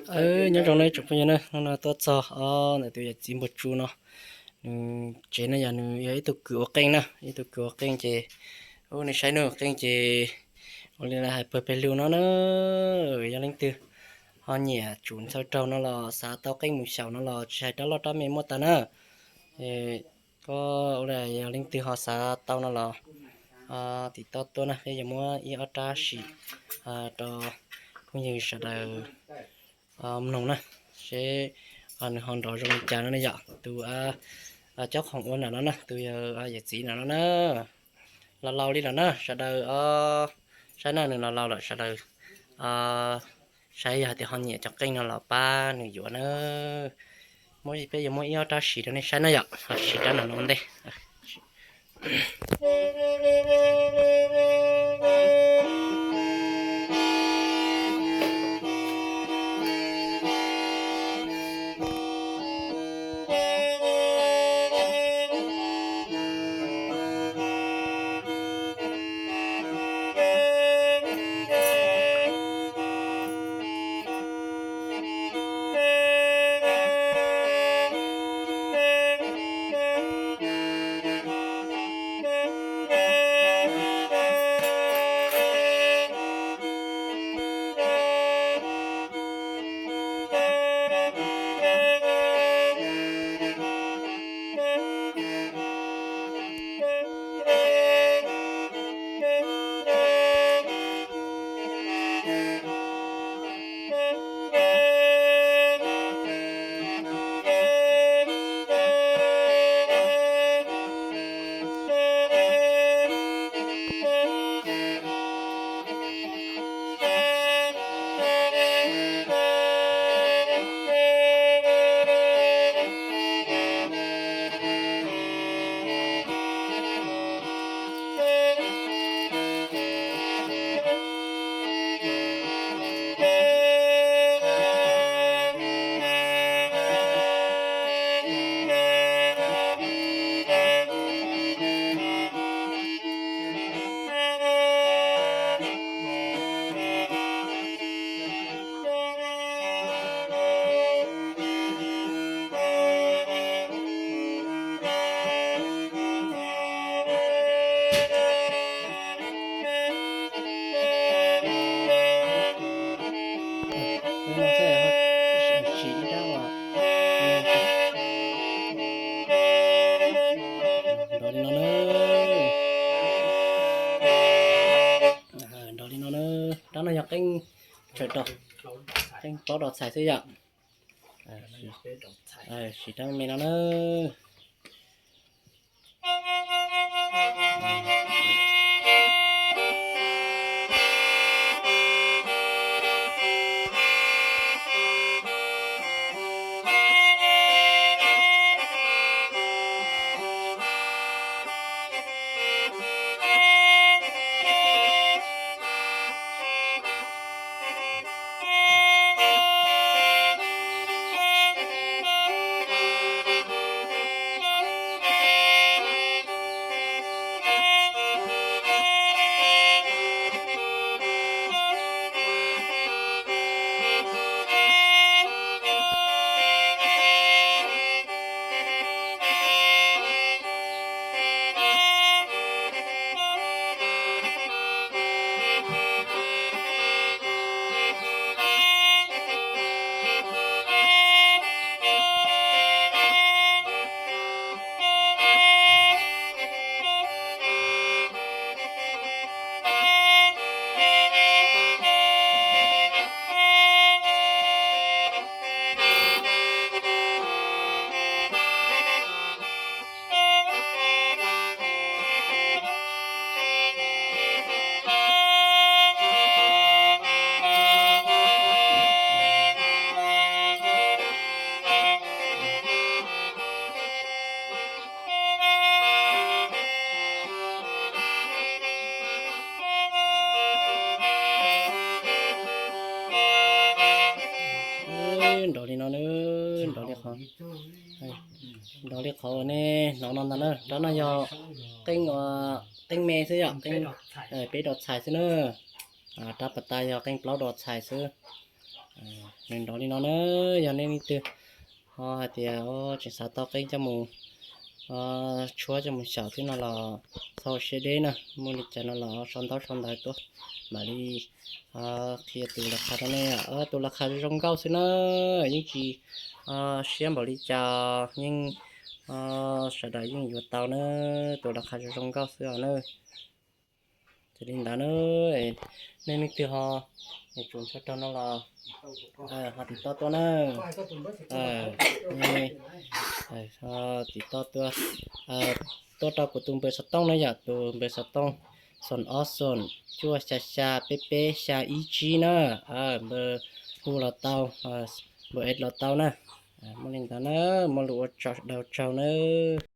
Nyob zoo nej tsoom phooj ywg na, hnub no tuaj txog ntawm tus yawm txiv npawg Tsu no, nws tsev no yog nws yog ib tug kws ua qeej na, ib tug kws ua qeej ces, ub, nej saib nws qeej ces ua li hais pawg peg lug no na. Yog leej twg ho nyiam tsum ntxhawv raug no los xav tau qeej mus xyaum no los tsis hais rab loj rab me muaj tag na. Koj ua li yog leej twg ho xav tau no los tim toj tuaj na, peb yuav muab ib ob rab sim rau phooj ywg sawv daws mloog na, seb nws ho nrov zoo li cas no ne yom. Tus cob qhoom ua nram no na, tus yawm txiv nram no na, laus laus li lawm na, sawv daws saib na, nws laus laus lawm, sawv daws saib yog hais tias ho nyiam cov qeej no los pab nws yuav na. Muab, peb yuav muab ib ob rab sim rau nej saib na yom, ho sim rab nram no ua ntej. Nrov li no na, rab no yog qeej, qeej plaub dov txhais xwb yom. Sim rab me no na. Nrov li no na, nrov li qhov, nrov li qhov uas nej hnov no ntag na. Rab no yog qeej, qeej me xwb yom, qeej peb dov txhais xwb na. Rab pas tas yog qeej plaub dov txhais xwb. Nws nrov li no na, yog nej leej twg ho hais tias tseem xav tau qeej coj mus tshuab coj mus xyaum xwb no los txhob siab deb na, muaj li cas no los sau ntaub sau ntawv tuaj mam li qhia tus las khas rau nej. Tus las khas zoo zoo nkauj xwb na, yeej tsis siab npaum li cas, yeej sawv daws yeej yuav tau na, tus las khas zoo zoo nkauj xwb os na. Ces li ntawd na, nej leej twg ho tsum ntshaw raug no los ho tim toj tuaj na. Tim toj tuaj, tuaj rau kuv tus npawb xov tooj na yom, tus npawb xov tooj xoom ob xoom cuaj xya xya peb peb xya ib tsib na. Npawb hu los tau, npawb es los tau na. Muaj li ntawd na, muaj lus ua tsaug, daus tsaug na.